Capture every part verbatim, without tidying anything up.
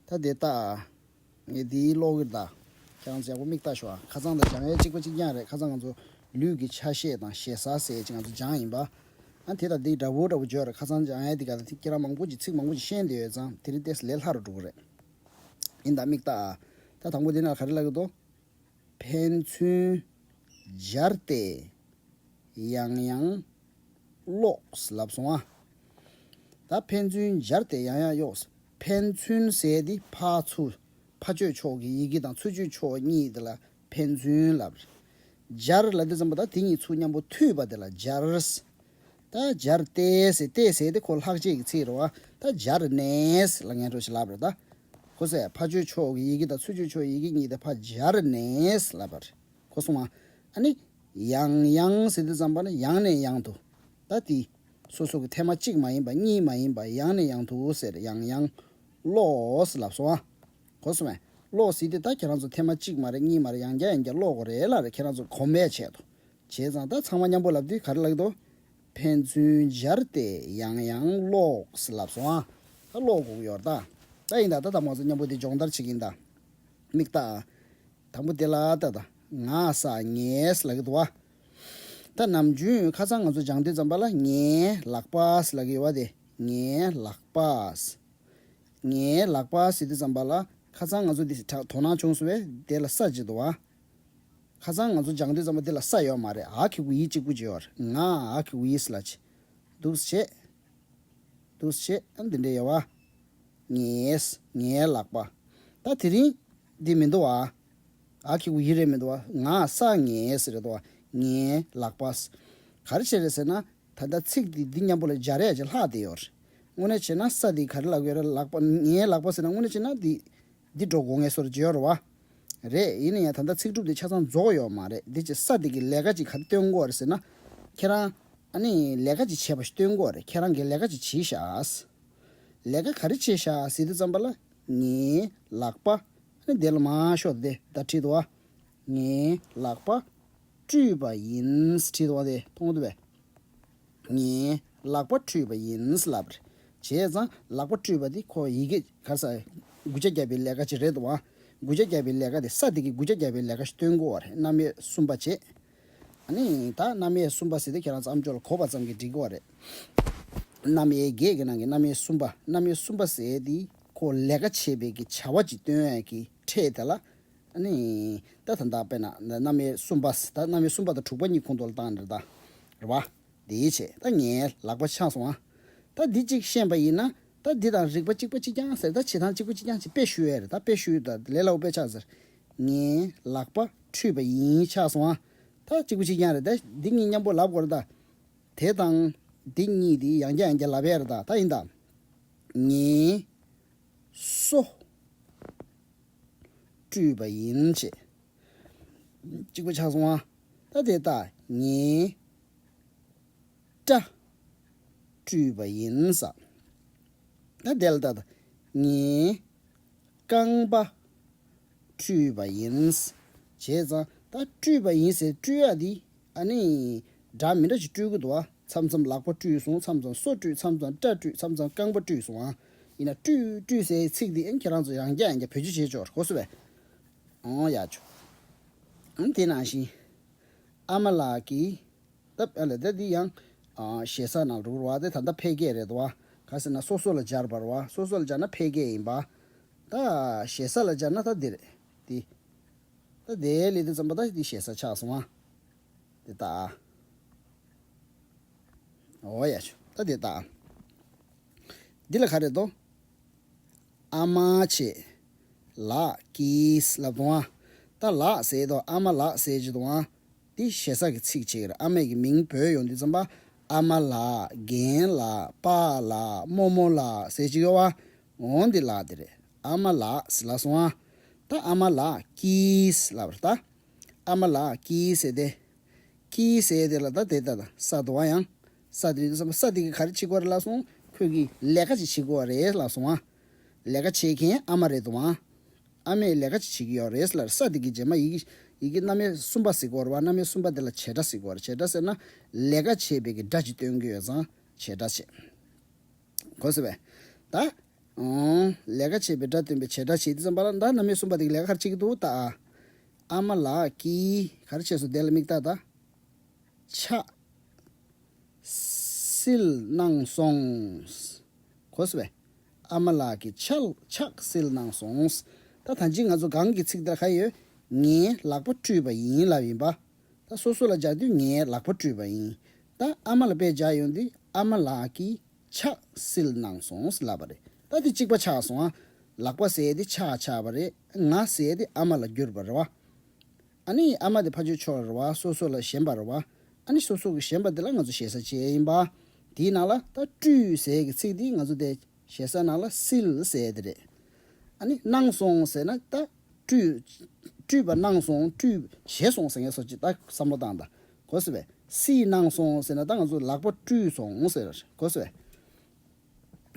ད་དེ་ལྟ། ངས་འདིའི་ཀློག་གི་ད། ཁྱེད་རང་ཚོ་ཡག་པོ་མིག་ལྟ་ཤོག་ཨ། ཁ་སང་དང་སྦྱང་ཡས་གཅིག་པ་གཅིག་རྐྱང་རེད། ཁ་སང་ང་ཚོ་ལུས་ཀྱི་ཆ་ཤས་དང་ཞེ་ས་ཟེར་ཅིག་ང་ཚོ་སྦྱངས་ཡིན་པ། ཨ་དེ་དང་འདི་འདྲ་བོ་འདྲ་བོ་བརྗོད་རེད། ཁ་སང་སྦྱང་ཡས་འདི་ག་ད་ཁྱེད་རང་མང་པོ་ཅིག་ཚིག་མང་པོ་ཅིག་ཤེས་བསྡད་ཡོད་ཙང་དེ་རིང་ཏོག་ཙམ་ལས་སླ་རུ་འགྲོ་གི་རེད། ཡིན་ད་མིག་ལྟ་ཨ། ད་དང་པོ་འདི་ན་ག་རེ་ལབ་ཀྱི་འདུག་ཕན་ཚུན་སྦྱར་ཏེ་ཡང་ཡང་ཀློག་ལབ་སོང་ཨ། ད་ཕན་ཚུན་སྦྱར་ཏེ་ཡང་ཡང་ཀློག་ཕན་ཚུན་ཟེར་དེ་ཕ་ཚུ་ཕ་ཆོས་ཕྱོགས་ཀྱི་ཡི་གེ་དང་ཚུ་ཆོས་ཕྱོགས་གཉིས་དེ་ལ་ཕན་ཚུན་ལབ་རེད། སྦྱར་ལབ་དུས་ཙམ་པ་ད་དེ་གཉིས་ཚུར་མཉམ་པོ་མཐུད་པ་དེ་ལ་སྦྱར། ད་སྦྱར་ཏེ་ཟེར་ཏེ་ཟེར་དེ་ཁོ་ལྷག་བཅས་ཀྱི་ཚིག་རེད་བ། ད་སྦྱར་ནས་ལབ་ངན་འགྲོ་ཞིག་ལབ་རེད་ད། ཁོ་ཟེར་ཕ་ཆོས་ཕྱོགས་ཀྱི་ཡི་གེ་དང་ཚུ་ཆོས་ཕྱོགས་ཡི་གེ་གཉིས་དེ་ཕར་སྦྱར་ནས་ལབ་པ་རེད། གོ་སོང་ང་། ཨ་ནི། ཡང་ཡང་ཟེར་དུས་ཙམ་པ་ནི་ཡང་ནས་ཡང་དུ། ད་དེ། སོ་སོ་གི་ཐེངས་མ་གཅིག་མ་ཡིན་པ་གཉིས་མ་ཡིན་པ་ཡང་ནས་ཡང་དུ་ཟེར་ཡང་ཡང་། ཀློག་ལབ་སོང་ང་། གོ་སོང་ངས། ཀློག་ཟེར་དུས་ད་ཁྱེད་རང་ཚོ་ཐེངས་མ་གཅིག་མ་རེད་གཉིས་མ་རེད་ཡང་བསྐྱར་ཡང་བསྐྱར་ཀློག་དགོས་རེད་ལབ་རེད། ཁྱེད་རང་ཚོ་གོམས་པའི་ཆེད་དུ། བྱས་ཙང་ད་ཚང་མ་མཉམ་པོ་ལབ་དུས་ག་རེ་ལབ་ཀྱི་འདུག་ཕན་ཚུན་སྦྱར་ཏེ་ཡང་ཡང་ཀློག་ལབ་སོང་ང་། ད་ཀློག་དགོས་ཀྱི་ཡོད་རེད་ད། ད་ཡིན་ད་ད་ད་མ་ཚོ་མཉམ་པོ་དེ་སྦྱོང་བརྡར་བྱེད་ཀྱི་ཡིན་ད། མིག་ལྟ། དང་པོ་དེ་ལ་ལྟ་དང་། ང་ས་ངས་ལབ་ཀྱི་འདུག་བ། ད་ནམ་རྒྱུན་ཁ་སང་ང་ཚོ་སྦྱང་དུས་ཙམ་པ་ལ་ངའི་ལག་པ་ལབ་ཀྱི་ཡོད་བ་དེ། ངའི་ལག་པ། ངའི་ལག་པ་ཟེར་དུས་ཙམ་པ་ལ་ཁ་སང་ང་ཚོ་འདི་དོ་སྣང་བྱུང་སོང་བས་དེ་ལ་ས་ཅིག་འདུག་བ། ཁ་སང་ང་ཚོ་སྦྱང་དུས་ཙམ་པ་དེ་ལ་ས་ཡོད་མ་རེད། འ་གི་གུ་ཡི་གཅིག་པུ་ཅིག་ཡོད་རེད། ང་འ་གི་གུ་ཡི་ལ་ཅིག་འདུག་བྱས། འདུག་བྱས་ཨ་འདི་འདྲ་ཡོད་བ། ངའི། ངའི་ལག་པ། ད་དེ་རིང་འདི་མི་འདུག་བ། འ་གི་གུ་ཡི་རེད་མི་འདུག་བ། ང་ས་ངས་རེད་འདུག་བ། ངའི་ལག་པ། ག་རེ་བྱས་རེད་ཟེར་ན། ད་ལྟ་ཚིག་འདི་འདི་མཉམ་པོ་ལ་སྦྱར་ཡ་ཅིག་ལྷག་བསྡད་ཡོད་རེད། དངོས་གནས་བྱས་ན་ས་འདི་ག་རེ་ལབ་ཀྱི་ཡོད་རེད། ལག་པ་ངའི་ལག་པ་ཟེར་ན་དངོས་གནས་བྱས་ན་འདི། འདི་འགྲོ་དགོས་ངེས་སོར་བརྗོད་རོ་བ། རེད། ཡིན་ན་ཡང་ད་ལྟ་ཚིག་གྲུབ་འདི་ཆ་ཚང་རྫོགས་ཡོད་མ་རེད། འདི་ཅི་ས་འདི་གི་ལས་ཀ་ཅིག་ག་རེ་སྟོན་དགོས་རེད་ཟེར་ན། ཁྱེད་རང་ཨ་ནི་ལས་ཀ་ཅིག་བྱས་པ་ཞིག་སྟོན་དགོས་རེད། ཁྱེད་རང་གིས་ལས་ཀ་ཅིག་བྱས་ཤག་ལས་ཀ་ག་རེ་བྱས་ཤག་ཟེར་དུས་ཙམ་པ་ལ་ངའི་ལག་པ་ཨ་ནི་དེ་ལ་མར་ཤོག་དེ་ད་བྲིས་འདུག་བ། ངའི་ལག་པ་བཀྲུས་པ་ཡིན་བྲིས་འདུག་བ་དེ་མཐོང་འདུག་བས། ངའི་ལག་པ་བཀྲུས་པ་ཡིན་ལབ་རེད། བྱས་ཙང་ལག་པ་བཀྲུས་པ་འདི་ཁོ་ཡི་གེ་ག་ས་དགུ་ཆ་བརྒྱབ་པའི་ལས་ཀ་ཅིག་རེད་འདུག་བ། དགུ་ཆ་བརྒྱབ་པའི་ལས་ཀ་དེ་ས་དེ་གི་དགུ་ཆ་བརྒྱབ་པའི་ལས་ཀ་ཞིག་སྟོན་དགོས་བ་རེད། རྣམ་དབྱེ་གསུམ་པ་བྱས། ཨ་ནི་ད་རྣམ་དབྱེ་གསུམ་པ་ཟེར་དུས་ཁྱེད་རང་ཚོ་ཨམ་ཅོག་ལ་གོ་བ་ཙམ་གྱིས་འགྲིག་གི་བ་རེད། རྣམ་དབྱེ་བརྒྱད་ཀྱི་ནང་གི་རྣམ་དབྱེ་གསུམ་པ། རྣམ་དབྱེ་གསུམ་པ་ཟེར་དེ་ཁོ་ལས་ཀ་བྱེད་པའི་གི་བྱ་བ་ཅིག་སྟོན་ཡས་ཀྱི་ཕྲད་དེ་ལ། ཨ་ནི། ད་ད་ལྟ་དཔེར་ན་རྣམ་དབྱེ་གསུམ་པ། ད་རྣམ་དབྱེ་གསུམ་པ་དང་དྲུག་པ་གཉིས་ཁོངས་གཏོགས་ལ་བཏང་ནས་ད། རེད་བ། དེའི་ཆེད་ད་ངའི་ལག་པ་ཆག་སོང་ཨ། ད་འདི་གཅིག་ཤེས་པ་ཡིན་ན་ད་འདི་དང་རིག་པ་གཅིག་པ་གཅིག་རྐྱང་ཟེར་ད་བྱེད་སྟངས་གཅིག་པ་གཅིག་རྐྱང་ཅིག་དཔེ་ཞུ་ཡས་རེད། ད་དཔེ་ཞུ་ཡས་ད་ལས་སླ་པོ་དཔེ་ཆགས་ཟེར། ངའི་ལག་པ་འཁྲུས་པ་ཡིན་ཆག་སོང་ཨ། ད་གཅིག་པ་གཅིག་རྐྱང་རེད། ད་འདི་གཉིས་མཉམ་པོ་ལབ་དགོས་རེད་ད། དེ་དང་འདི་གཉིས་དེ་ཡང་བསྐྱར་ཡང་བསྐྱར་ལབ་ཡས་རེད་ད། ད་ཡིན་ད། ངའི་སོ་བཀྲུས་པ་ཡིན་ཅེས། གཅིག་པ་ཆགས་སོང་ཨ། ད་དེ་ལྟ་ངའི་སྐྲ་བཀྲུས་པ་ཡིན་ས། ད་དེ་ལ་ལྟ་ད་ངའི་རྐང་པ་བཀྲུས་པ་ཡིན། བྱས་ཙང་ད་བཀྲུས་པ་ཡིན་ཟེར་བཀྲུས་ཡ་དེ་ཨ་ནི་འདྲ་མི་འདྲ་ཞིག་བཀྲུས་ཀྱི་འདུག་བ། མཚམས་མཚམས་ལག་པ་བཀྲུས་སོང་། མཚམས་མཚམས་སོ་བཀྲུས། མཚམས་མཚམས་སྐྲ་བཀྲུས། མཚམས་མཚམས་རྐང་པ་བཀྲུས་སོང་ཨ། ཡིན་ན་བཀྲུས་བཀྲུས་ཟེར་ཚིག་འདི་ཨ་ནི་ཁྱེད་རང་ཚོ་ཡང་བསྐྱར་ཡང་བསྐྱར་བེད་སྤྱོད་བྱེད་ཆོག་གོ་སོ་བས། ཨོ་ཡ་ཆོ། ཨ་ནི་དེ་ནང་བཞིན་ཨ་མ་ལགས་ཀྱིས། ད་ཨ་ལས་ད་འདི་ཡང་ཨ་ཞེ་ས་ནང་རུག་ར་བ། དེ་ད་ལྟ་འཕེལ་རྒྱས་རེད་དོ་བ། ག་ཟེར་ན་སོ་སོ་ལ་སྦྱར་བ་ར་བ། སོ་སོ་ལ་སྦྱར་ན་འཕེལ་རྒྱས་ཡིན་པ། ད་ཞེ་ས་ལ་སྦྱར་ན་ད་འདི་རེད། འདི། ད་དེ་ལས་དེ་ཙམ་པ་ད་འདི་ཞེ་ས་ཆགས་སོང་ཨ། འདི་ད། ཨོ་ཡ་ཆུ་ད་འདི་ད། འདི་ལ་ག་རེ་དོ། ཨ་མ་ཆེ། ལགས་ཀྱིས་ལབ་དང་ཨ། ད་ལགས་ཟེར་དང་ཨ་མ་ལགས་ཟེར་གྱི་དང་ཨ། འདི་ཞེ་ས་གི་ཚིག་ཅིག་རེད། ཨ་མའི་གི་མིང་བོས་ཡོང་དུས་ཙམ་པ་ཨ་མ་ལགས། རྒན་ལགས། པཱ་ལགས། རྨོ་མོ་ལགས་ཟེར་གྱི་ཡོད་བ། འོང་འདི་ལགས་འདི་རེད། ཨ་མ་ལགས་ཟེར་ལབ་སོང་ཨ། ད་ཨ་མ་ལགས་ཀྱིས་ལབ་རེད་ད། ཨ་མ་ལགས་ཀྱིས་ཟེར་ཏེ། ཀྱིས་ཟེར་དེ་ལ་ད་དེ་ད་ད་ས་དོ་བ་ཡང་། ས་དེ་རེད་བསམ་པ་ས་དེ་གི་ག་རེ་བྱེད་དགོས་རེད་ལབ་སོང་། ཁོས་གི་ལས་ཀ་ཅིག་བྱེད་དགོས་རེད་ལབ་སོང་ཨ། ལས་ཀ་བྱེད་མཁན་ཨ་མ་རེད་དོ་ཨ། ཨ་མས་ལས་ཀ་ཅིག་བྱེད་ཀྱི་ཡོད་རེད་ལ་ས་དེ་གི་རྗེས་མ་ཡི་གེ་ཡི་གེ་རྣམ་དབྱེ་གསུམ་པ་ཟེར་དགོས་རེད་བ། རྣམ་དབྱེ་གསུམ་པ་དེ་ལ་བྱེད་སྒྲ་ཟེར་དགོས་རེད། བྱེད་སྒྲ་ཟེར་ན་ལས་ཀ་བྱེད་པའི་གི་སྒྲ་ཅིག་སྟོན་གྱི་ཡོད་ཙང་བྱེད་སྒྲ་བྱེད། གོ་སོང་བས། ད། ཨང་། ལས་ཀ་བྱེད་པའི་སྒྲ་སྟོན་པའི་བྱེད་སྒྲ་བྱེད་དུས་ཙམ་པ་ལ་ད་རྣམ་དབྱེ་གསུམ་པ་དེ་གི་ལས་ཀ་ག་རེ་བྱེད་ཀྱི་འདུག་ད། ཨ་མ་ལགས་ཀྱིས་ག་རེ་བྱས་སོང་། དེ་ལ་མིག་ལྟ་ད། ཕྱག་བསིལ་གནང་སོང་། གོ་སོང་བས། ཨ་མ་ལགས་ཀྱིས་ཕྱག་ཕྱག་བསིལ་གནང་སོང་། ད་ད་ཅི་ང་ཚོ་གོང་གི་ཚིག་དེར་ག་ཡོད། ངས་ལག་པ་བཀྲུས་པ་ཡིན་ལབ་ཡིན་པ། ད་སོ་སོ་ལ་སྦྱར་དུས་ངས་ལག་པ་བཀྲུས་པ་ཡིན། ད་ཨ་མ་ལ་དཔེ་སྦྱར་ཡོང་དུས་ཨ་མ་ལགས་ཀྱིས་ཕྱག་བསིལ་གནང་སོང་ལབ་པ་རེད། ད་དེ་གཅིག་པ་ཆགས་སོང་ཨ། ལག་པ་ཟེར་དེ་ཕྱག་ཆགས་པ་རེད། ང་ཟེར་དེ་ཨ་མ་ལ་གྱུར་པ་རེད་བ། ཨ་ནི་ཨ་མ་དེ་ཕ་ཆོས་ཕྱོགས་རེད་བ། སོ་སོ་ལ་ཞེན་པ་རེད་བ། ཨ་ནི་སོ་སོ་གི་ཞེན་པ་དེ་ལ་ང་ཚོ་ཞེ་ས་བྱེད་ཡིན་པ། དེའི་ནང་ལ་ད་བཀྲུས་ཟེར་གི་ཚིག་དེ་ང་ཚོ་དེ་ཞེ་ས་ནང་ལ་བསིལ་ཟེར་དེ་རེད། ཨ་ནི་གནང་སོང་ཟེར་ན་ད་བཀྲུས་བཀྲུས་པ་གནང་སོང་། བཀྲུས་བྱས་སོང་ཟེར་ངེས་སོ་ཅི་ད་བསམ་བློ་བཏང་ད། གོ་སོང་བས། བསིལ་གནང་སོང་ཟེར་ན་ད་ང་ཚོ་ལག་པ་བཀྲུས་སོང་ཟེར། གོ་སོང་བས།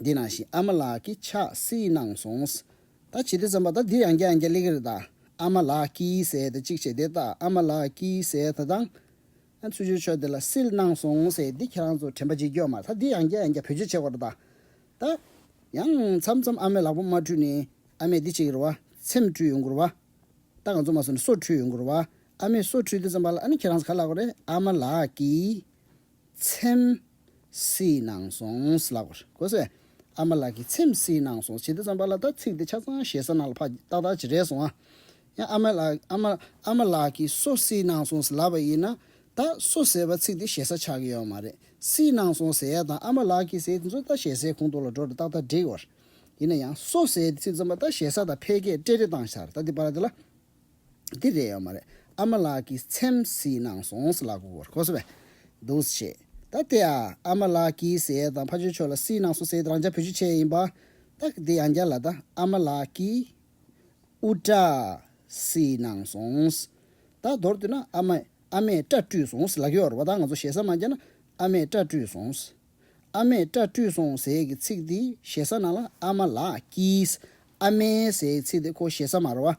འདི་ནང་བཞིན་ཨ་མ་ལགས་ཀྱིས་ཕྱག་བསིལ་གནང་སོང་། ད་བྱེད་དུས་ཙམ་པ་ད་འདི་ཡང་བསྐྱར་ཡང་བསྐྱར་སླེབས་ཀྱི་རེད་ད། ཨ་མ་ལགས་ཀྱིས་ཟེར་ཏེ་གཅིག་བྱས་དེ་ད་ཨ་མ་ལགས་ཀྱིས་ཟེར་ད་དང་། ཨ་ཚུལ་ཆོས་ཆོས་དེ་ལ་བསིལ་གནང་སོང་ཟེར་འདི་ཁྱེད་རང་ཚོ་དྲན་པ་བརྗེད་རྒྱུ་ཡོད་མ་རེད། ད་འདི་ཡང་བསྐྱར་ཡང་བསྐྱར་བེད་སྤྱོད་བྱེད་དགོས་རེད་ད། ད་ཡང་མཚམས་མཚམས་ཨ་མས་ལག་པ་མ་བཀྲུས་ནས་ཨ་མས་འདི་བྱེད་ཀྱི་རེད་བ། ཚེམས་བཀྲུས་ཡོང་གི་རེད་བ། ད་ང་ཚོ་མ་སོང་ནས་སོ་བཀྲུས་ཡོང་གི་རེད་བ། ཨ་མས་སོ་བཀྲུས་དུས་ཙམ་པ་ལ་ཨ་ནི་ཁྱེད་རང་ཚོ་ག་ལབ་དགོས་རེད། ཨ་མ་ལགས་ཀྱིས། ཚེམས་བསིལ་གནང་སོང་ལབ་དགོས། གོ་སོང་། ཨ་མ་ལགས་ཀྱིས་ཚེམས་བསིལ་གནང་སོང་བྱེད་དུས་ཙམ་པ་ལ་ད་ཚིག་དེ་ཆ་ཚང་ཞེ་ས་ནང་ལ་ཕར་ཏག་ཏག་ཅིག་རེད་སོང་ཨ། ཡང་ཨ་མ་ལགས་ཨ་མ་ཨ་མ་ལགས་ཀྱིས་སོ་བསིལ་གནང་སོང་ལབ་པ་ཡིན་ན་ད་སོ་ཟེར་བ་ཚིག་དེ་ཞེ་ས་ཆགས་ཀྱི་ཡོད་མ་རེད། བསིལ་གནང་སོང་ཟེར་ཡ་དང་ཨ་མ་ལགས་ཀྱིས་ཟེར་དེ་ཚོ་ད་ཞེ་སའི་ཁོངས་གཏོགས་ལ་འགྲོ་རེད། ཏག་ཏག་འགྲིག་ཡོད་རེད། ཡིན་ན་ཡང་སོ་ཟེར་དེ་ཚིག་ཙམ་པ་ད་ཞེ་ས་དང་ཕལ་སྐད་སྤྲད་རེ་བཏང་ཤག་ད་དེ་བར་དེ་ལ། འདི་རེད་ཡོད་མ་རེད། ཨ་མ་ལགས་ཀྱིས་ཚེམས་བསིལ་གནང་སོང་ཟེར་ལབ་དགོས་གོ་སོང་བས། འདུག་སེ་བྱས། ད་དེ་ཡ་ཨ་མ་ལགས་ཀྱིས་ཟེར་དང་ཕ་ཆོས་ཆོས་ལ་བསིལ་གནང་སོང་ཟེར་དེ་རང་ཅག་བེད་སྤྱོད་བྱས་ཡིན་པ། ད་འདི་ཡང་བསྐྱར་ལ་ད་ཨ་མ་ལགས་ཀྱིས་དབུ་སྐྲ་བསིལ་གནང་སོང་། ད་མདོར་བསྡུས་ན་ཨ་མ་ཨ་མས་སྐྲ་བཀྲུས་སོང་ཟེར་ལབ་ཀྱི་ཡོད་རེད་བ། ད་ང་ཚོ་ཞེ་ས་མ་བརྒྱབ་ན་ཨ་མས་སྐྲ་བཀྲུས་སོང་། ཨ་མས་སྐྲ་བཀྲུས་སོང་ཟེར་གྱི་ཚིག་འདི་ཞེ་ས་ནང་ལ་ཨ་མ་ལགས་ཀྱིས། ཨ་མས་ཟེར་གྱི་ཚིག་འདི་ཁོ་ཞེ་ས་མ་རེད་བ།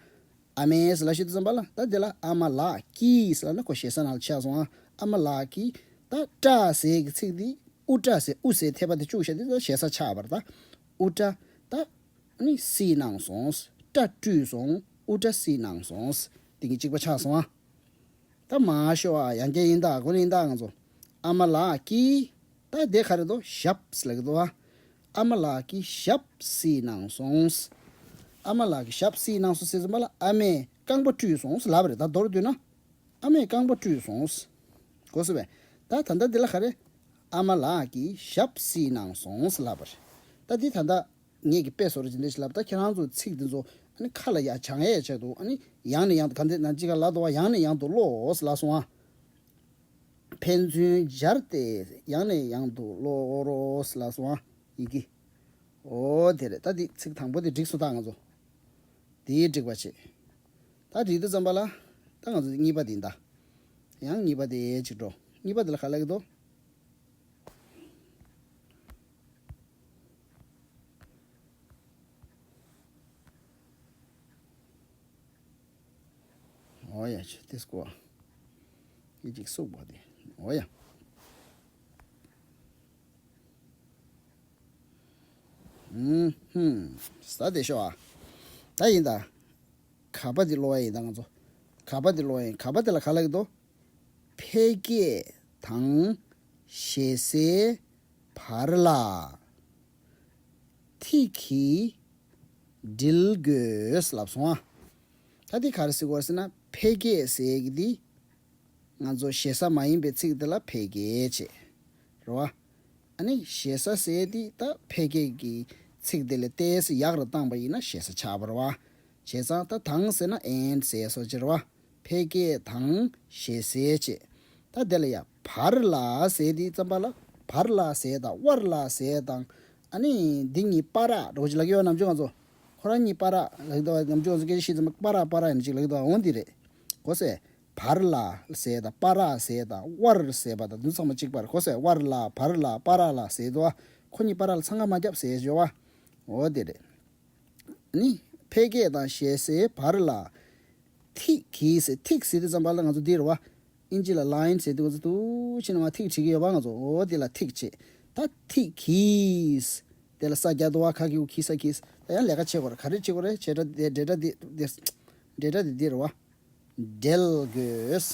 ཨ་མས་ལབ་ཤེས་དུས་ཙམ་པ་ལ་ད་དེ་ལ་ཨ་མ་ལགས་ཀྱིས་ལབ་ན་ཁོ་ཞེ་ས་ནང་ལ་ཆགས་སོང་ཨ། ཨ་མ་ལགས་ཀྱིས་ད་སྐྲ་ཟེར་གྱི་ཚིག་འདི་དབུ་སྐྲ་ཟེར་དབུ་ཟེར་ཐེབས་པ་དེ་བཅུག་བཞག་དེ་ད་ཞེ་ས་ཆགས་པ་རེད་ད། དབུ་སྐྲ་ད་ནི་བསིལ་གནང་སོང་། སྐྲ་བཀྲུས་སོང་། དབུ་སྐྲ་བསིལ་གནང་སོང་། དེ་གཉིས་གཅིག་པ་ཆགས་སོང་ཨ། ད་མ་ཤོ་ཨ་ཡང་བསྐྱར་ཡིན་ད་གོ་ནི་ཡིན་ད་ང་ཚོ། ཨ་མ་ལགས་ཀྱིས། ད་དེ་ག་རེ་འདུག་ཞབས་ལབ་ཀྱི་འདུག་ཨ། ཨ་མ་ལགས་ཀྱིས་ཞབས་བསིལ་གནང་སོང་། ཨ་མ་ལགས་ཀྱིས་ཞབས་བསིལ་གནང་སོང་ཟེར་ཙམ་པ་ལ་ཨ་མས་རྐང་པ་བཀྲུས་སོང་ལབ་པ་རེད། ད་མདོར་བསྡུས་ན་ཨ་མས་རྐང་པ་བཀྲུས་སོང་། གོ་སོང་བས། ད་ད་ལྟ་འདི་ལ་ག་རེ། ཨ་མ་ལགས་ཀྱིས་ཞབས་བསིལ་གནང་སོང་ལབ་པ་རེད། ད་འདི་ད་ལྟ། ངེད་ཀྱི་དཔེ་བཟོ་ར་ཅི་འདྲ་ཞིག་ལབ་ད་ཁྱེད་རང་ཚོ་ཚིག་འདི་ཚོ་ཨ་ནི་ཁ་ལ་ཡ་བྱང་ཡས་བྱས་འདུག་ཨ་ནི་ཡང་ནས་ཡང་དུ་ག་འདི་ན་ཅི་ག་ལ་དོ་བ་ཡང་ནས་ཡང་དུ་ཀློག་ལ་སོང་ཨ། ཕན་ཚུན་སྦྱར་ཏེ་ཡང་ནས་ཡང་དུ་ཀློག་རོགས་ལ་སོང་ཨ། ཡི་གེ་ཨོ་དེ་རེད། ད་འདི་ཚིག་དང་པོ་དེ་འགྲིག་སོང་ད་ང་ཚོ་དེ་འགྲིག་པ་བྱེད། ད་འགྲིག་དུས་ཙམ་པ་ལ་ད་ང་ཚོ་གཉིས་པ་དེ་ཡིན་ད། ཡང་གཉིས་པ་དེ་ཅིག་འགྲོ། གཉིས་པ་དེ་ལ་ག་ལབ་ཀྱི་འདུག་ཨོ་ཡ་ཆུ་ཏི་སྐོ། ཡི་ཅིག་སུག་པོ་དེ། ཨོ་ཡ། ཧུམ་ཧུམ། ས་དེ་ཤོ་ཨ། ད་ཡིན་ད། ག་པ་དེ་ཀློག་ཡ་ཡིན་ད་ང་ཚོ། ག་པ་དེ་ཀློག་ཡ་ཡིན། ག་པ་དེ་ལ་ག་ལབ་ཀྱི་འདུག་འཕེལ་རྒྱས་དང་ཞེ་སའི་བར་ལ་ཐིག་གིས་སྒྲིལ་དགོས་ལབ་སོང་ཨ། ད་འདི་ག་རེ་ཟེར་དགོས་ཟེར་ན་འཕེལ་རྒྱས་ཟེར་གི་འདི་ང་ཚོ་ཞེ་ས་མ་ཡིན་པའི་ཚིག་འདི་ལ་འཕེལ་རྒྱས་བྱེད་རེད་བ། ཨ་ནི་ཞེ་ས་ཟེར་འདི་ད་འཕེལ་རྒྱས་ཀྱི་ཚིག་འདི་ལས་ཏོག་ཙམ་ཡག་རུ་བཏང་པ་ཡིན་ན་ཞེ་ས་ཆགས་པ་རེད་བ། བྱས་ཙང་ད་དང་ཟེར་ན་and ཟེར་སོ་ཅི་རེད་བ། འཕེལ་རྒྱས་དང་ཞེ་སའི་བཅས། ད་དེ་ལ་ཡ་བར་ལ་ཟེར་དེ་ཙམ་པ་ལ་བར་ལ་ཟེར་དང་དབར་ལ་ཟེར་དང་། ཨ་ནི་འདི་གཉིས་བར་ར་འགྲོ་གི་ལབ་ཀྱི་ཡོད་ནམ་ཅུང་ང་ཚོ། ཁོ་རང་གཉིས་བར་ར་ལབ་ཀྱི་འདུག་བ། ནམ་ཅུང་ང་ཚོ་སྐད་ཆ་བཤད་ཙམ་པ་བར་ར་བར་ར་ཡིན་ཅིག་ལབ་ཀྱི་འདུག་བ། འོང་འདི་རེད། གོ་སོང་། བར་ལ་ཟེར་དང་བར་ར་ཟེར་དང་དབར་ཟེར་བ་དང་འདི་ཚང་མ་གཅིག་པ་རེད། གོ་སོང་། དབར་ལ་བར་ལ་བར་ར་ལ་ཟེར་འདུག་བ། ཁོ་གཉིས་བར་ར་ལ་འཚང་ཁ་མ་རྒྱབ་ཟེར་ཡོད་བ། འོ་དེ་རེད། ནི། འཕེལ་རྒྱས་དང་ཞེ་སའི་བར་ལ། ཐིག་གིས་ཟེར། ཐིག་ཟེར་དུས་ཙམ་པ་ལ་ང་ཚོ་འདི་རེད་བ། ཨིན་ཇི་ལ་line ཟེར་དུས་ང་ཚོ་འདུག་ཕྱི་ནང་ཐིག་བྲིས་ཀྱི་ཡོད་བ་ང་ཚོ། འོ་དེ་ལ་ཐིག་བྱེད། ད་ཐིག་གིས། དེ་ལ་ས་རྒྱག་འདུག་བ། ཁ་གི་གུ་གི་ས་གིས། ད་ཡང་ལས་ཀ་བྱེད་དགོས་རེད། ག་རེ་བྱེད་དགོས་རེད། བྱེད་སྒྲ་འདི་འབྲེལ་སྒྲ་འདི་འདི་འབྲེལ་སྒྲ་འདི་འདི་རེད་བ། འབྲེལ་དགོས།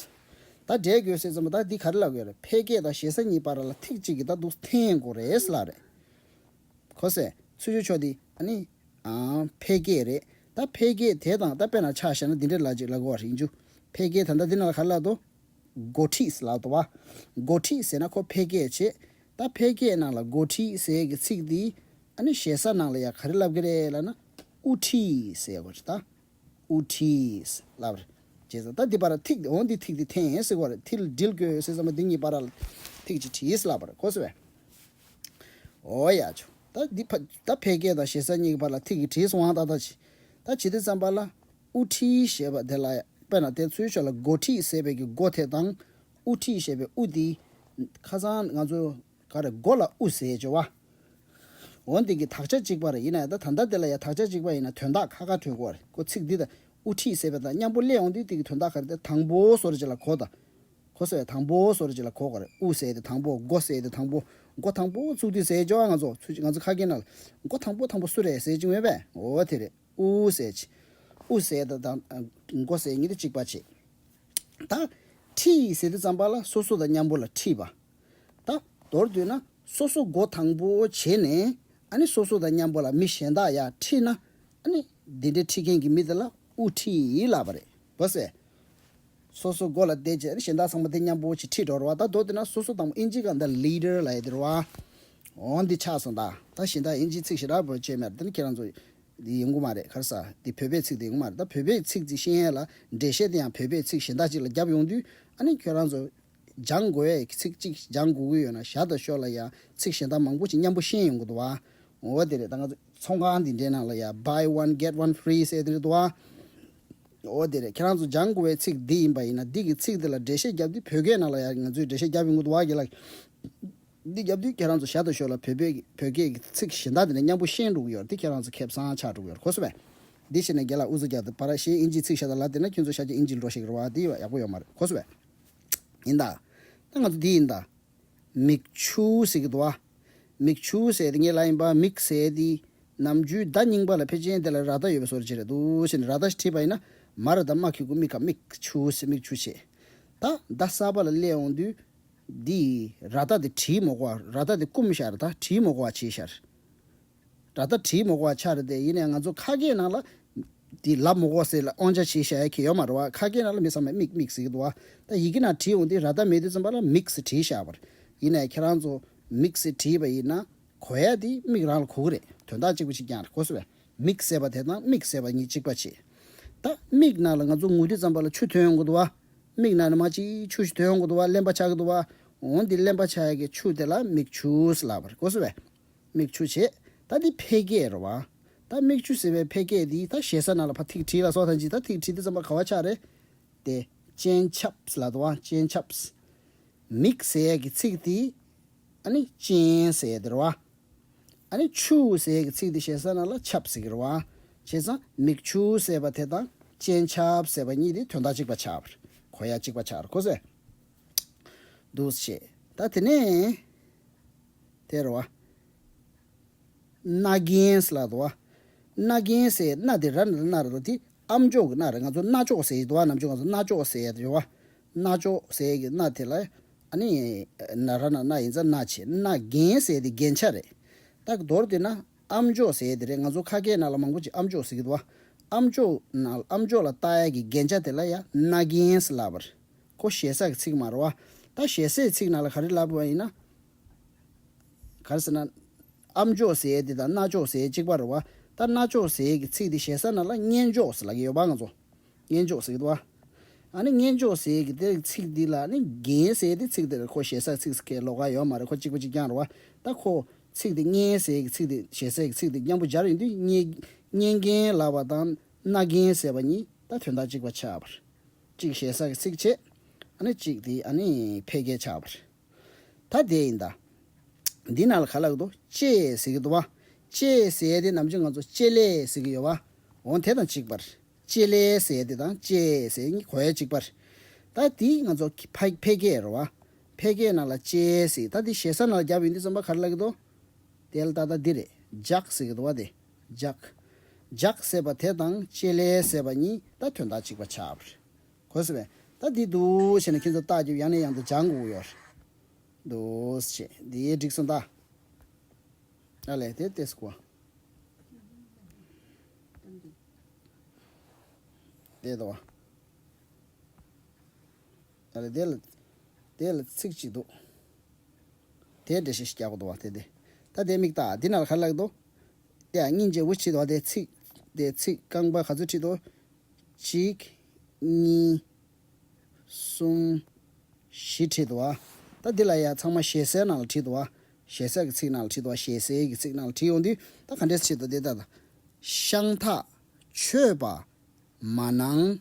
ད་འབྲེལ་དགོས་ཟེར་ཙམ་པ་ད་འདི་ག་རེ་ལབ་དགོས་རེད། ཕལ་སྐད་དང་ཞེ་ས་གཉིས་བར་ལ་ཐིག་གཅིག་གིས་ད་འདུག་འཐེན་དགོས་རེད་ལབ་རེད། གོ་སོང་། ཚུལ་འཆོས་ཕྱོགས་འདི་ཨ་ནི་ཨང་ཕལ་སྐད་རེད། ད་ཕལ་སྐད་དེ་དང་ད་དཔེར་ན་ཆ་བཞག་ན་འདི་འདྲ་ལབ་ཅིག་ལབ་དགོས་པ་རེད། ཡིན་རྒྱུ། ཕལ་སྐད་ད་ལྟ་འདི་ནང་ལ་ག་རེ་ལབ་འདུག་སྒོ་ཁྲིད་ལབ་འདུག་བ། སྒོ་ཁྲིད་ཟེར་ན་ཁོ་ཕལ་སྐད་བྱེད། ད་ཕལ་སྐད་ནང་ལ་སྒོ་ཁྲིད་ཟེར་གྱི་ཚིག་འདི་ཨ་ནི་ཞེ་ས་ནང་ལ་ཡང་ག་རེ་ལབ་ཀྱི་རེད་ལབ་ན། དབུ་ཁྲིད་ཟེར་དགོས་རེད་ད། དབུ་ཁྲིད་ལབ་རེད། བྱས་ཙང་ད་འདི་བར་ཐིག་འོ་འདི་ཐིག་འདི་འཐེན་ཟེར་བ་རེད། ཐིག་འབྲེལ་དགོས་ཟེར་ཙམ་པ་འདི་གཉིས་བར་ལ་ཐིག་ཅིག་བྲིས་ལབ་པ་རེད། གོ་སོང་བས། འོ་ཡ་ཆོ། ད་འདི་ཕ་ད་ཕལ་སྐད་དང་ཞེ་ས་གཉིས་ཀྱི་བར་ལ་ཐིག་གིས་བྲིས་སོང་ཨང་། ད་ད་ཅི་ད་ཇི་དེ་ཙམ་པ་ལ་དབུ་ཁྲིད་ཞེས་པ་དེ་ལ་དཔེར་ན་དེ་ཚུལ་ཤོད་ལ་སྒོ་ཁྲིད་ཟེར་བའི་གི་སྒོ་དེ་དང་དབུ་ཁྲིད་ཞེས་པའི་དབུ་འདི་ཁ་སང་ང་ཚོ་ག་རེ་སྒོ་ལ་དབུ་ཟེར་བྱ་བ། འོ་འདི་གི་དག་ཆ་གཅིག་པ་རེད། ཡིན་ན་ཡང་ད་ད་ལྟ་དེ་ལ་ཡང་དག་ཆ་གཅིག་པ་ཡིན་ན་དོན་དག་ཁ་ཁ་གྲོལ་གོ་རེད། ཁོ་ཚིག་འདི་དང་དབུ་ཁྲིད་ཟེར་བ་དང་མཉམ་པོ་སླེབས་ཡོང་དུས་འདི་གི་དོན་དག་ག་རེ་དེ་དང་པོ་བཟོ་འདྲ་ཅིག་ལ་གོ་ད། གོ་སོང་བས། དང་པོ་བཟོ་འདྲ་ཅིག་ལ་གོ་གོ་རེད། དབུ་ཟེར་དེ་དང་པོ། སྒོ་ཟེར་དེ་དང་པོ། སྒོ་དང་པོ་བཙུགས་དུས་ཟེར་བྱ་བ་ང་ཚོ་ཚུལ་ང་ཚོ་ཁ་སྐད་ནང་ལ་སྒོ་དང་པོ་དང་པོ་སུ་རེད་ཟེར་གྱི་མེད་པས། འོ་དེ་རེད། དབུ་ཟེར་གྱི། དབུ་ཟེར་དེ་དང་སྒོ་ཟེར་གཉིས་དེ་གཅིག་པ་བྱེད། ད་ཁྲིད་ཟེར་དུས་ཙམ་པ་ལ་སོ་སོ་དང་མཉམ་པོ་ལ་ཁྲིད་པ། ད་མདོར་བསྡུས་ན་སོ་སོ་སྒོ་དང་པོ་བྱས་ནས་ཨ་ནི་སོ་སོ་དང་མཉམ་པོ་ལ་མི་གཞན་དག་ཡར་ཁྲིད་ན་ཨ་ནི་འདི་འདྲའི་ཁྲིད་མཁན་གྱི་མི་དེ་ལ་དབུ་ཁྲིད་ལབ་པ་རེད། གོ་སོང་། སོ་སོ་སྒོ་ལ་བསྡད་བྱས་ཨ་ནི་གཞན་དག་ཚང་མ་དེ་མཉམ་པོ་ཅིག་ཁྲིད་འགྲོ་རེད་བ། ད་མདོར་བསྡུས་ན་སོ་སོ་དང་པོ་ཨིན་ཇི་སྒང་ད་ལི་ཌར་ལབ་ཡ་དེ་རེད་བ། འོ་འདི་ཆགས་སོང་ད། ད་གཞན་དག་ཨིན་ཇིའི་ཚིག་ཞེ་དྲག་པོ་བྱས་མེད་རེད། དེ་ནི་ཁྱེད་རང་ཚོ་འདི་ཡོང་གི་མ་རེད། ག་རེ་ཟ། འདི་བོད་པའི་ཚིག་འདི་ཡོང་གི་མ་རེད། ད་བོད་པའི་ཚིག་འདི་ཤེས་ཡས་ལ་འགྲེལ་བཤད་དེ་ཡང་བོད་པའི་ཚིག་གཞན་དག་ཅིག་ལ་རྒྱབ་ཡོང་དུས་ཨ་ནི་ཁྱོད་རང་ཚོ་སྦྱང་དགོས་ཡས་ཚིག་གཅིག་སྦྱང་དགོས་ཀྱི་ཡོད་ན་ཞར་དང་ཞོར་ལ་ཡང་ཚིག་གཞན་དག་མང་པོ་ཅིག་མཉམ་པོ་ཤེས་ཡོང་གི་འདུག་བ། འོ་དེ་རེད། ད་ང་ཚོ་ཚོང་ཁང་འདི་འདྲའི་ནང་ལ་ཡང་buy one get one free ཟེར་དེ་རེད་འདུག་བ། འོ་དེ་རེད། ཁྱེད་རང་ཚོ་སྦྱང་དགོས་པའི་ཚིག་འདི་ཡིན་པ་ཡིན་ན་འདི་གི་ཚིག་འདི་ལ་འགྲེལ་བཤད་རྒྱབ་དུས་བོད་སྐད་ནང་ལ་ཡང་ང་ཚོས་འགྲེལ་བཤད་རྒྱབ་ཡོང་གི་འདུག་བ་གི་ལ། འདི་རྒྱབ་དུས་ཁྱེད་རང་ཚོ་ཞར་དང་ཞོར་ལ་བོད་པའི་བོད་སྐད་ཀྱི་ཚིག་གཞན་དག་དེ་འདྲ་མཉམ་པོ་ཤེས་འགྲོ་གི་ཡོད་རེད། དེ་ཁྱེད་རང་ཚོ་ཁེ་བཟང་ཆགས་འགྲོ་གི་ཡོད་རེད། གོ་སོང་བས། འདི་བྱས་ནས་རྒན་ལགས་ཨུ་ཚུགས་རྒྱག་དུས་ཕར་ཞེས་ཨིན་ཇིའི་ཚིག་ཤ་སྟག་ལབ་བསྡད་ན་ཁྱོད་ཚོ་ཤ་སྟག་ཨིན་ཇི་འགྲོ་ཤེས་ཀྱི་རེད་བ། འདི་ཡག་པོ་ཡོད་མ་རེད། གོ་སོང་བས། ཡིན་ད། ད་ང་ཚོ་འདི་ཡིན་ད། མིག་ཆུ་ཟེར་གྱི་འདུག་བ། མིག་ཆུ་ཟེར་དེ་ངས་ལབ་ཡིན་པ། མིག་ཟེར་དེ་ནམ་རྒྱུན་ད་རྙིང་པ་ལ་ཕལ་ཆེར་དེ་ལ་ར་ད་ཡོད་པའི་བཟོ་འདྲ་ཅིག་རེད་འདུག་ཟེར་ནས་ར་ད་ཞིག་བྲིས་པ་ཡིན་ན་མ་ར་ད་མ་གི་གུ་མི་ག་མིག་ཆུ་ཟེར་མིག་ཆུ་བྱས། ད་ད་གསར་པ་ལ་སླེབས་འོང་དུས། འདི་ར་ད་དེ་བྲིས་མ་དགོས་པ། ར་ད་དེ་བསྐུམས་བཞག་ར་ད་བྲིས་མ་དགོས་པ་བྱས་བཞག་ར་ད་བྲིས་མ་དགོས་པ་ཆགས་རེད་དེ། ཡིན་ནའི་ང་ཚོ་ཁ་སྐད་ནང་ལ་འདི་ལབ་མ་དགོས་ཟེར་ལ་དབང་ཆ་བྱས་བཞག་ཡ་གི་ཡོད་མ་རེད་བ། ཁ་སྐད་ནང་ལ་མི་ཚང་མས་མིག་མིག་ཟེར་གྱི་འདུག་བ། ད་ཡི་གེ་ནང་བྲིས་འོང་དུས་ར་ད་མེད་དུས་ཙམ་པ་ལ་མིག་ཟེར་བྲིས་བཞག་པ་རེད། ཡིན་ནའི་ཁྱེད་རང་ཚོ་མིག་ཟེར་བྲིས་པ་ཡིན་ན་གོ་ཡ་དེ་མིག་རང་ལ་གོ་གི་རེད། དོན་དག་གཅིག་པ་གཅིག་རྐྱང་རེད། གོ་སོང་བས། མིག་ཟེར་བ་དེ་དང་མིག་ཟེར་བ་གཉིས་གཅིག་པ་བྱེད། ད་མིག་ནང་ལ་ང་ཚོ་ངུ་དུས་ཙམ་པ་ལ་ཆུ་ཐོན་ཡོང་གི་འདུག་བ། མིག་ནང་ནས་མར་ཅིག་ཆུ་ཞིག་ཐོན་ཡོང་གི་འདུག་བ། རློན་པ་ཆགས་ཀྱི་འདུག་བ། འོ་འདི་རློན་པ་ཆགས་ཡ་གི་ཆུ་དེ་ལ་མིག་ཆུ་ཟེར་ལབ་པ་རེད། གོ་སོང་བས། མིག་ཆུ་བྱས། ད་འདི་ཕལ་སྐད་རེད་བ། ད་མིག་ཆུ་ཟེར་བའི་ཕལ་སྐད་འདི་ད་ཞེ་ས་ནང་ལ་ཕར་ཐིག་བྲིས་ལ་སོགས་དང་ཅིག་ད་ཐིག་བྲིས་དུས་ཙམ་པ་ག་བ་ཆགས་རེད། དེ་སྤྱན་ཆབ་ཟེར་ལབ་འདུག་བ། སྤྱན་ཆབ། མིག་ཟེར་ཡ་གི་ཚིག་དེ་ཨ་ནི་སྤྱན་ཟེར་ཡ་དེ་རེད་བ། ཨ་ནི་ཆུ་ཟེར་གྱི་ཚིག་འདི་ཞེ་ས་ནང་ལ་ཆབ་ཟེར་གྱི་རེད་བ། བྱས་ཙང་མིག་ཆུ་ཟེར་བ་དེ་དང་སྤྱན་ཆབ་ཟེར་བ་གཉིས་དེ་དོན་དག་གཅིག་པ་ཆགས་པ་རེད། གོ་ཡ་གཅིག་པ་ཆགས་རེད། གོ་སོང་། འདུག་སེ་བྱས། ད་དེ་ནས་དེ་རེད་བ། རྣ་རྒྱན་ཟེར་ལབ་འདུག་བ། རྣ་རྒྱན་ཟེར་རྣ་དེ་ར་ན་ར་ན་རེད་དོ། དེ་ཨམ་ཅོག་གི་རྣ་རེད། ང་ཚོ་རྣ་ཅོག་ཟེར་གྱི་འདུག་བ། ནམ་རྒྱུན་ང་ཚོ་རྣ་ཅོག་ཟེར་ཡ་དེ་རེད་བ། རྣ་ཅོག་ཟེར་གྱི་རྣ་དེ་ལ། ཨ་ནི། ན་ར་ན་རྣ་ཡིན་ཙང་རྣ་བྱས། རྣ་རྒྱན་ཟེར་དེ་རྒྱན་ཆ་རེད། ད་མདོར་བསྡུས་ན་ཨམ་ཅོག་ཟེར་དེ་རེད། ང་ཚོ་ཁ་སྐད་ནང་ལ་མང་པོ་ཅིག་ཨམ་ཅོག་ཟེར་གྱི་འདུག་བ། ཨམ་ཅོག་ནང་ཨམ་ཅོག་ལ་བཏགས་ཡ་གི་རྒྱན་ཆ་དེ་ལ་ཡ་རྣ་རྒྱན་ཟེར་ལབ་པ་རེད། ཁོ་ཞེ་ས་གི་ཚིག་མ་རེད་བ། ད་ཞེ་སའི་ཚིག་ནང་ལ་ག་རེ་ལབ་པ་ཡིན་ན། ག་རེ་ཟེར་ན། ཨམ་ཅོག་ཟེར་དེ་དང་རྣ་ཅོག་ཟེར་གཅིག་པ་རེད་བ། ད་རྣ་ཅོག་ཟེར་གྱི་ཚིག་དེ་ཞེ་ས་ནང་ལ་སྙན་ཅོག་ཟེར་ལབ་ཀྱི་ཡོད་པ་ང་ཚོ། སྙན་ཅོག་ཟེར་གྱི་འདུག་བ། ཨ་ནི་སྙན་ཅོག་ཟེར་གྱི་དེ་ཚིག་འདི་ལ་ནི་རྒྱན་ཟེར་དེ་ཚིག་དེ་ཁོ་ཞེ་ས་ཚིག་ཟེར་མཁན་ལོགས་ཀ་ཡོད་མ་རེད། ཁོ་གཅིག་པ་གཅིག་རྐྱང་རེད་བ། ད་ཁོ་ཚིག་དེ་སྙན་ཟེར་གྱི་ཚིག་དེ་ཞེ་སའི་ཚིག་དེ་མཉམ་པོ་སྦྱར་ཡོང་དུས་སྙན་སྙན་རྒྱན་ལབ་པ་དང་རྣ་རྒྱན་ཟེར་བ་གཉིས་ད་དོན་དག་གཅིག་པ་ཆགས་པ་རེད། གཅིག་ཞེ་ས་གི་ཚིག་བྱས། ཨ་ནི་གཅིག་དེ་ཨ་ནི་ཕལ་སྐད་ཆགས་པ་རེད། ད་དེ་ཡིན་ད། འདི་ནང་ལ་ག་ལབ་ཀྱི་འདུག་ལྕེ་ཟེར་གྱི་འདུག་བ། ལྕེ་ཟེར་དེ་ནམ་རྒྱུན་ང་ཚོ་ལྕེ་ལེ་ཟེར་གྱི་ཡོད་བ། འོ་དེ་དང་གཅིག་པ་རེད། ལྕེ་ལེ་ཟེར་དེ་དང་ལྕེ་ཟེར་གཉིས་གོ་ཡ་གཅིག་པ་རེད། ད་དེ་ང་ཚོ་ཕ་ཕལ་སྐད་རེད་བ། ཕལ་སྐད་ནང་ལ་ལྕེ་ཟེར། ད་དེ་ཞེ་ས་ནང་ལ་བརྒྱབ་ཡོང་དུས་ཙམ་པ་ག་རེ་ལབ་ཀྱི་འདུག་དེ་ལ་ད་ལྟ་འདི་རེད། ལྗགས་ཟེར་གྱི་འདུག་བ་དེ། ལྗགས། ལྗགས་ཟེར་བ་དེ་དང་ལྕེ་ལེ་ཟེར་བ་གཉིས་ད་དོན་དག་གཅིག་པ་ཆགས་པ་རེད། གོ་སོང་ངས། ད་འདི་འདུག་བྱས་ནས་ཁྱེད་ཚོ་རྟགས་རྒྱབ། ཡང་ནས་ཡང་དུ་སྦྱང་དགོས་ཡོད་རེད། འདུག་བྱས། འདི་འགྲིག་སོང་ད། ཨ་ལས་དེ་ལྟས་སུ་གོ། དེ་དོ། ཨ་ལས་དེ་ལ་དེ་ལ་ཚིག་གཅིག་འདུག་དེ་འགྲེལ་བཤད་ཞིག་རྒྱག་དགོས་འདུག་བ། དེ་དེ་ད་དེ་མིག་ལྟ། འདི་ནང་ལ་ག་རེ་ལབ་འདུག་དེ་ཡང་སྙིང་རྗེ་བོ་བྱེད་དོ། དེ་ཚིག་དེ་ཚིག་རྐང་པ་ག་ཚོད་བྲིས་འདུག་གཅིག་གཉིས། གསུམ། བཞི་བྲིས་འདུག་བ། ད་འདི་ལ་ཡ་ཚང་མ་ཞེ་སའི་ནང་ལ་བྲིས་འདུག་བ། ཞེ་ས་གི་ཚིག་ནང་ལ་བྲིས་འདུག་བ། ཞེ་སའི་གི་ཚིག་ནང་ལ་བྲིས་ཡོང་དུས་ད་ག་འདྲས་བྲིས་འདུག་དེ་ལྟ་ད། ཤང་ཐག་ཆོད་པ་མ་གནང་།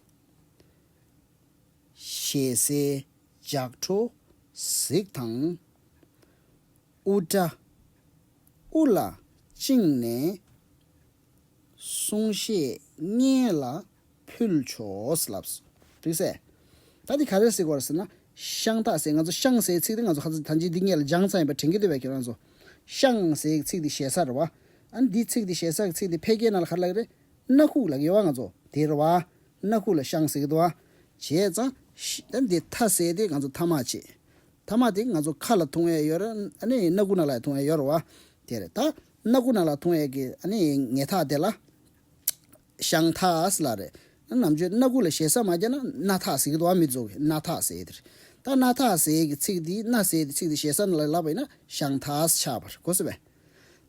ཞེ་སའི་ལྗགས་འཕྲོ་གཟིགས་དང་། དབུ་སྐྲ་དབུ་ལ་བཅིངས་ནས། གསུང་བཤད་སྙན་ལ་ཕུལ་ཆོག་ལབ་སོང་། འགྲིག་སེ། ད་འདི་ག་རེ་ཟེར་དགོས་རེད་ཟེར་ན། ཤང་ཐག་ཟེར། ང་ཚོ་ཤང་ཟེར་ཚིག་དེ་ང་ཚོ་ཁ་ཚ་ཐང་ཅིག་འདི་སྔོན་ལ་སྦྱངས་ཚར་ཡིན་པ་དྲན་གྱི་འདུག་པས་ཁྱེད་རང་ཚོ། ཤང་ཟེར་ཚིག་དེ་ཞེ་ས་རེད་བ། ཨ་ནི་འདི་ཚིག་དེ་ཞེ་ས་གི་ཚིག་དེ་ཕལ་སྐད་ནང་ལ་ག་རེ་ལབ་ཀྱི་རེད། སྣ་ཁུག་ལབ་ཀྱི་ཡོད་བ་ང་ཚོ། དེ་རེད་བ། སྣ་ཁུག་ལ་ཤང་ཟེར་གྱི་འདུག་བ། བྱས་ཙང་ཤ་ད་འདི་ཐ་ཟེར་དེ་ང་ཚོ་ཐ་མག་བྱས། ཐ་མག་དེ་ང་ཚོ་ཁ་ལ་ཐུང་ཡས་ཡོད་རེད། ཨ་ནི་སྣ་ཁུག་ནང་ལ་ཐུང་ཡས་ཡོད་རེད་བ། དེ་རེད། ད་སྣ་ཁུག་ནང་ལ་ཐུང་ཡས་ཀྱི་ཨ་ནི་ངེས་ཐག་དེ་ལ་ཤང་ཐག་ཟེར་ལབ་རེད། ནམ་རྒྱུན་སྣ་ཁུག་ལ་ཞེ་ས་མ་རྒྱག་ན་སྣ་ཐག་ཟེར་གྱི་འདུག་བ། མི་ཚོ་གིས་སྣ་ཐག་ཟེར་དེ་རེད། ད་སྣ་ཐག་ཟེར་གྱི་ཚིག་དེ། སྣ་ཟེར་དེ་ཚིག་དེ་ཞེ་ས་ནང་ལ་ལབ་པ་ཡིན་ན་ཤང་ཐག་ཆགས་པ་རེད། གོ་སོང་ངས།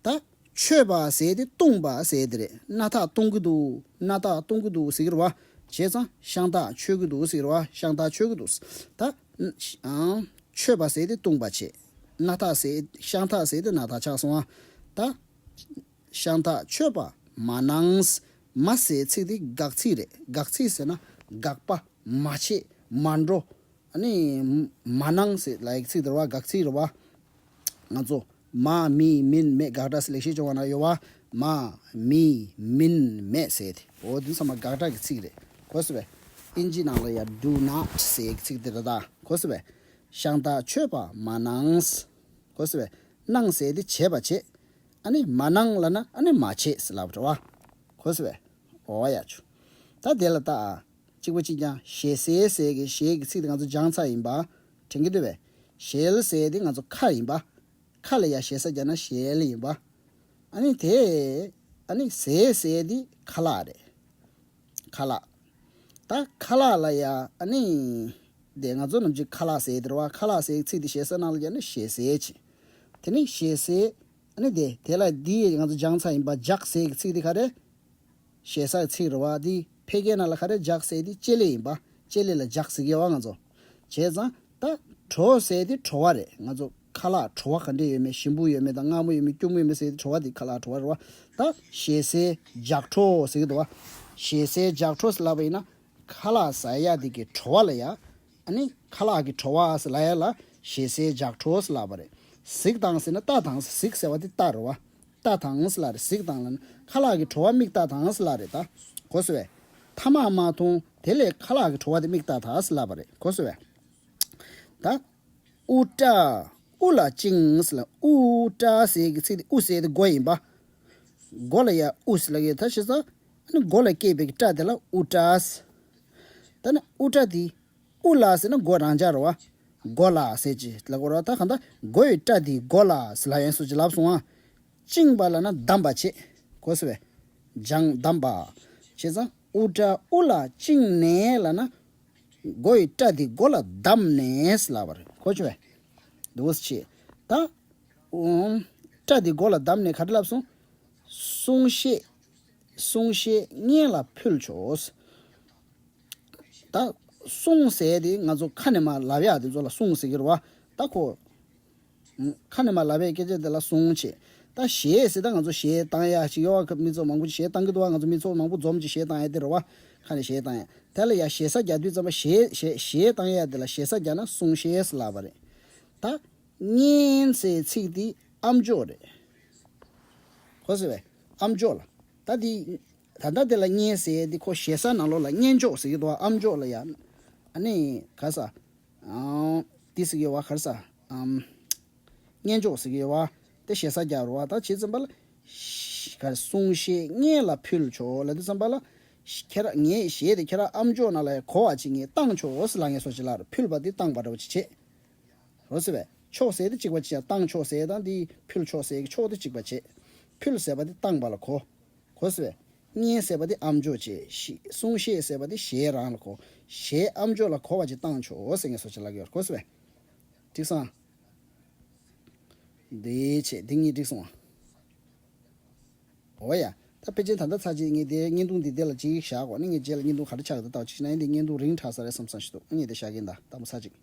ད་ཆོད་པ་ཟེར་དེ་བཏུང་བ་ཟེར་དེ་རེད། སྣ་ཐག་བཏུང་གི་འདུག་སྣ་ཐག་བཏུང་གི་འདུག་ཟེར་གྱི་རེད་བ། བྱས་ཙང་ཤང་ཐག་ཆོད་ཀྱི་འདུག་ཟེར་གྱི་རེད་བ། ཤང་ཐག་ཆོད་ཀྱི་འདུག་ད་ཨང་ཆོད་པ་ཟེར་དེ་བཏུང་བ་བྱས། སྣ་ཐག་ཟེར། ཤང་ཐག་ཟེར་དེ་སྣ་ཐག་ཆགས་སོང་ཨ། ད་ཤང་ཐག་ཆོད་པ་མ་གནང་། མ་ཟེར་ཚིག་དེ་དགག་ཚིག་རེད། དགག་ཚིག་ཟེར་ན་དགག་པ། མ་བྱེད། མ་འགྲོ། ཨ་ནི་མ་གནང་ཟེར་ལབ་ཡག་ཚིག་དེ་རེད་བ། དགག་ཚིག་རེད་བ། ང་ཚོ་མ་མི་མིན་མེད། དགག་སྒྲ་ཟེར་ལེགས་བཤད་ལྗོན་དབང་ནང་ཡོད་བ། མ་མི་མིན་མེད་ཟེར་དེ། འོ་འདི་ཚང་མ་དགག་སྒྲ་གི་ཚིག་རེད། གོ་སོང་ངས། ཨིན་ཇི་ནང་ལ་ཡ་do not ཟེར་ཡག་ཚིག་དེ་རེད་ད། གོ་སོང་ངས། ཤང་ཐག་ཆོད་པ་མ་གནང་། གོ་སོང་ངས། གནང་ཟེར་དེ་བྱེད་པ་བྱེད། ཨ་ནི་མ་གནང་ལབ་ན་ཨ་ནི་མ་བྱེད་ཟེར་ལབ་པ་རེད་བ། གོ་སོང་ངས། འོ་ཡ་ཆུ། ད་དེ་ལ་ད་ཨ། གཅིག་པ་གཅིག་རྐྱང་། ཞེ་སའི་ཟེར་གྱི་ཞེ་གི་ཚིག་དེ་ང་ཚོ་སྦྱངས་ཚར་ཡིན་པ་དྲན་གྱི་འདུག་པས། ཞེ་ལ་ཟེར་དེ་ང་ཚོ་ཁ་ཡིན་པ། ཁ་ལ་ཡ་ཞེ་ས་རྒྱག་ན་ཞེ་ལ་ཡིན་པ། ཨ་ནི་དེ་ཨ་ནི་ཟས་ཟེར་དེ་ཁ་ལག་རེད། ཁ་ལག་ད་ཁ་ལག་ལ་ཡ་ཨ་ནི་དེ་ང་ཚོ་ནམ་རྒྱུན་ཁ་ལག་ཟེར་དེ་རེད་བ། ཁ་ལག་ཟེར་གྱི་ཚིག་དེ་ཞེ་ས་ནང་ལ་རྒྱག་ན་ཞེ་ཟས་བྱེད། དེ་ནི་ཞེ་ཟས། ཨ་ནི་དེ་དེ་ལ་འདི་ང་ཚོ་སྦྱངས་ཚར་ཡིན་པ། ལྗགས་ཟེར་གྱི་ཚིག་དེ་ག་རེ། ཞེ་ས་ཚིག་རེད་བ། འདི་ཕལ་སྐད་ནང་ལ་ག་རེ། ལྗགས་ཟེར་དེ་ལྕེ་ལེ་ཡིན་པ། ལྕེ་ལེ་ལ་ལྗགས་ཟེར་གྱི་ཡོད་བ་ང་ཚོ། བྱས་ཙང་ད་བྲོ་ཟེར་དེ་བྲོ་བ་རེད། ང་ཚོ་ཁ་ལག་བྲོ་བ་ག་འདྲས་ཡོད་མེད། ཞིམ་པོ་ཡོད་མེད་དང་མངར་མོ་ཡོད་མེད་སྐྱུར་མོ་ཡོད་མེད་ཟེར་དེ་བྲོ་བ་དེ་ཁ་ལག་བྲོ་བ་རེད་བ། ད་ཞེ་སའི་ལྗགས་བྲོ་ཟེར་གྱི་འདུག་བ། ཞེ་སའི་ལྗགས་བྲོ་ཟེར་ལབ་པ་ཡིན་ན། ཁ་ལག་ཟ་ཡ་དེ་གི་བྲོ་བ་ལ་ཡ། ཨ་ནི་ཁ་ལག་གི་བྲོ་བ་ཟེར་ལབ་ཡ་ལ་ཞེ་སའི་ལྗགས་བྲོ་ཟེར་ལབ་པ་རེད། གཟིགས་དང་ཟེར་ན་ལྟ་དང་། གཟིགས་ཟེར་བ་དེ་ལྟ་རེད་བ། ལྟ་དང་ཟེར་ལབ་རེད། གཟིགས་དང་ལབ་ན་ཁ་ལག་གི་བྲོ་བ་མིག་ལྟ་དང་ཟེར་ལབ་རེད་ད། གོ་སོང་ངས། ཐ་མག་མ་འཐུང་། དེ་ལས་ཁ་ལག་གི་བྲོ་བ་དེ་མིག་ལྟ་དང་ཟེར་ལབ་པ་རེད། གོ་སོང་ངས། ད་དབུ་སྐྲ་དབུ་ལ་བཅིངས་ཟེར་ལབ། དབུ་སྐྲ་ཟེར་གྱི་ཚིག་དེ་དབུ་ཟེར་དེ་མགོ་ཡིན་པ། མགོ་ལ་ཡ་དབུ་ཟེར་ལབ་ཡོད། ད་བྱས་ཙང་ཨ་ནི་མགོ་ལ་སྐྱེས་པའི་སྐྲ་དེ་ལ་དབུ་སྐྲ་ཟེར། ད་ནི་དབུ་སྐྲ་དེ་དབུ་ལ་ཟེར་ན་མགོ་རང་འཇགས་རེད་བ། མགོ་ལ་ཟེར་ཅིག་ལབ་དགོས་རེད་བ། ད་གང་ལྟར་མགོ་ཡི་སྐྲ་དེ་མགོ་ལ་ཟེར་ལབ་ཡོང་སོང་ཅིག་ལབ་སོང་ཨ། བཅིངས་པ་ལབ་ན་བསྡམས་པ་བྱེད། གོ་སོང་ངས། སྦྱངས། བསྡམས་པ། བྱས་ཙང་དབུ་སྐྲ་དབུ་ལ་བཅིངས་ནས་ལབ་ན། མགོ་ཡི་སྐྲ་དེ་མགོ་ལ་བསྡམས་ནས་ལབ་པ་རེད། གོ་བྱུང་ངས། འདུག་སེ་བྱས། ད་ཨུམ། སྐྲ་དེ་མགོ་ལ་བསྡམས་ནས་ག་རེ་ལབ་སོང་། གསུང་བཤད། གསུང་བཤད་སྙན་ལ་ཕུལ་ཆོག་ད་གསུང་ཟེར་དེ་ང་ཚོ་ཁ་ནས་མར་ལབ་ཡག་དེ་ཚོ་ལ་གསུང་ཟེར་གྱི་རེད་བ། ད་ཁོ་ཁ་ནས་མར་ལབ་པའི་སྐད་ཆ་དེ་ལ་གསུང་བྱེད། ད་གཞས་ཟེར། ད་ང་ཚོ་གཞས་བཏང་ཡག་ཅིག་ཡོད་བ། མི་ཚོ་མང་པོ་ཅིག་གཞས་བཏང་གི་འདུག་བ། ང་ཚོ་མི་ཚོ་མང་པོ་འཛོམས་ཅིག་གཞས་བཏང་ཡག་དེ་རེད་བ། ཁ་ནས་གཞས་བཏང་ཡག་དེ་ལ་ཡ་ཞེ་ས་རྒྱག་དུས་ཙམ་པ་གཞས་གཞས་གཞས་བཏང་ཡག་དེ་ལ་ཞེ་ས་རྒྱག་ན་གསུང་གཞས་ཟེར་ལབ་པ་རེད། ད་སྙན་ཟེར་ཚིག་དེ་ཨམ་ཅོག་རེད། གོ་སོང་ངས། ཨམ་ཅོག་ལ། ད་དེ་ད་ལྟ་དེ་ལ་སྙན་ཟེར་དེ་ཁོ་ཞེ་ས་ནང་ལོགས་ལ་སྙན་ཅོག་ཟེར་གྱི་འདུག་ཨམ་ཅོག་ལ་ཡ། ཨ་ནི་ག་ས། ཨང་། དེ་ཟེར་གྱི་ཡོད་བ། ག་རེ་ཟ། ཨམ། སྙན་ཅོག་ཟེར་གྱི་ཡོད་བ། དེ་ཞེ་ས་རྒྱག་རེད་བ། ད་བྱས་ཙམ་པ་ལ། ག་གསུང་བཤད་བརྙན་ལ་ཕུལ་ཆོག་ལབ་དུས་ཙམ་པ་ལ། ཁྱེད་རང་ངའི་གཞས་དེ་ཁྱེད་རང་ཨམ་ཅོག་ནང་ལ་གོ་བ་ཅིག་ངས་བཏང་ཆོག་ཟེར་ལབ་ངས་སོ་ཅིག་ལབ་རེད། ཕུལ་བ་དེ་བཏང་པ་འདྲ་བོ་ཅིག་བྱེད། འོ་ཟེར་བས། ཆོག་ཟེར་དེ་གཅིག་པ་བྱས། བཏང་ཆོག་ཟེར་དང་དེ་ཕུལ་ཆོག་ཟེར་གི་ཆོག་དེ་གཅིག་པ་བྱས། ཕུལ་ཟེར་བ་དེ་བཏང་པ་ལ་གོ། གོ་ཟེར་བས། བརྙན་ཟེར་བ་དེ་ཨམ་ཅོག་བྱས། གསུང་བཤད་ཟེར་བ་དེ་གཞས་རང་ལ་གོ། གཞས་ཨམ་ཅོག་ལ་གོ་བ་ཅིག་བཏང་ཆོག་ཟེར་ངས་སོ་ཅིག་ལབ་ཀྱི་ཡོད་རེད། གོ་ཟེར་བས། འགྲིག་སོང་། འདི་བྱས་འདི་གཉིས་འགྲིག་སོང་ཨ། འོ་ཡ། ད་ཕལ་ཆེར་ད་ལྟ་ཚར་གཅིག་ངས་དེ་བརྙན་ཐུང་འདི་དེ་ལ་གཅིག་བཞག་གོ་ནི། ངས་རྗེས་ལ་བརྙན་ཐུང་ག་རེ་ཆགས་ཀྱི་འདུག་ལྟ་བ་ཅིག་ན་ཡིན་དེ་བརྙན་ཐུང་རིང་དྲགས་ས་རེད་བསམ་བསམ་ཞིག་འདུག་ངས་དེ་བཞག་གིན་ད་ལྟ་མོ་ཚར་གཅིག